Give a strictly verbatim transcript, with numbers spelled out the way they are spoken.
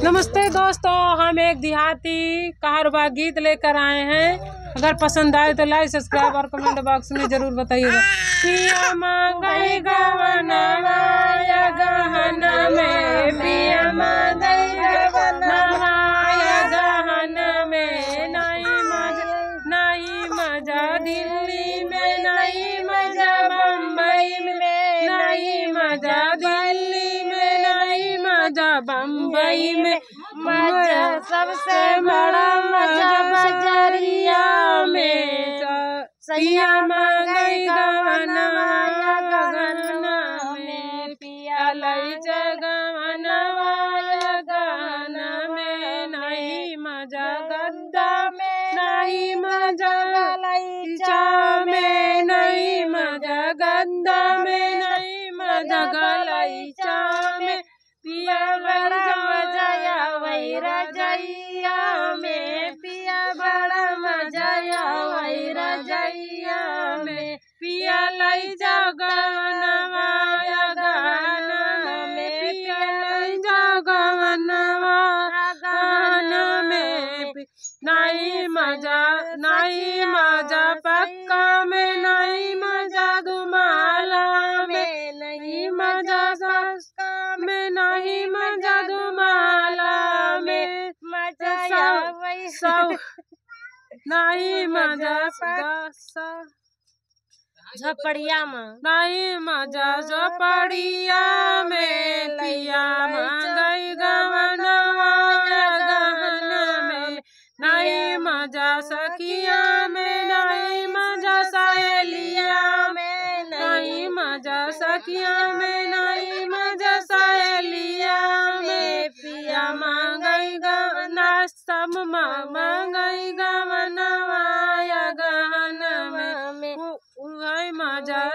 नमस्ते दोस्तों, हम एक देहाती कहरबा गीत लेकर आए हैं। अगर पसंद आए तो like, subscribe और comment box में जरूर बताइएगा। पिया मांगई गवनवा या गहन में, पिया मांगई गवनवा या गहन में, नहीं मजा, नहीं मजा दिल्ली में, नहीं मजा बम्बई में, नहीं मजा दिल्ली में, नहीं मजा बम्बई में। मजा, सबसे बड़ा मजा बजरिया में। सैया मांगई गवनवा या गहन में, पिया लई जा गवनवा या गहन में, नहीं मजा गद्दा में, नहीं मजा गलैचा में, नहीं मजा गद्दा में, नहीं मजा गलैचा में। पिया बड़ा मजा आवै रजैया में, पिया बड़ा मजा आवै रजैया में। पिया लई जा गवनवा या गहन में, पिया लई जा गवनवा या गहन में। नहीं मजा, नहीं मजा पक्का में, नहीं मजा दुमाला में, नहीं मजा सस्ता में, नहीं मजा दुमाला में। मजा सब, आवै सब, नहीं मजा मजा पक- सा- झोपड़िया में। नहीं मजा झोपड़िया में, पिया मांगई गवनवा या गहन में। नहीं मजा सखिया में, नहीं मजा सहेलिया में, नहीं मजा सखिया में, नहीं मजा सहेलिया में। पिया मांगई गवना, सब मा-, मांगई गवनवा या गहन में। उ-, उहई मजा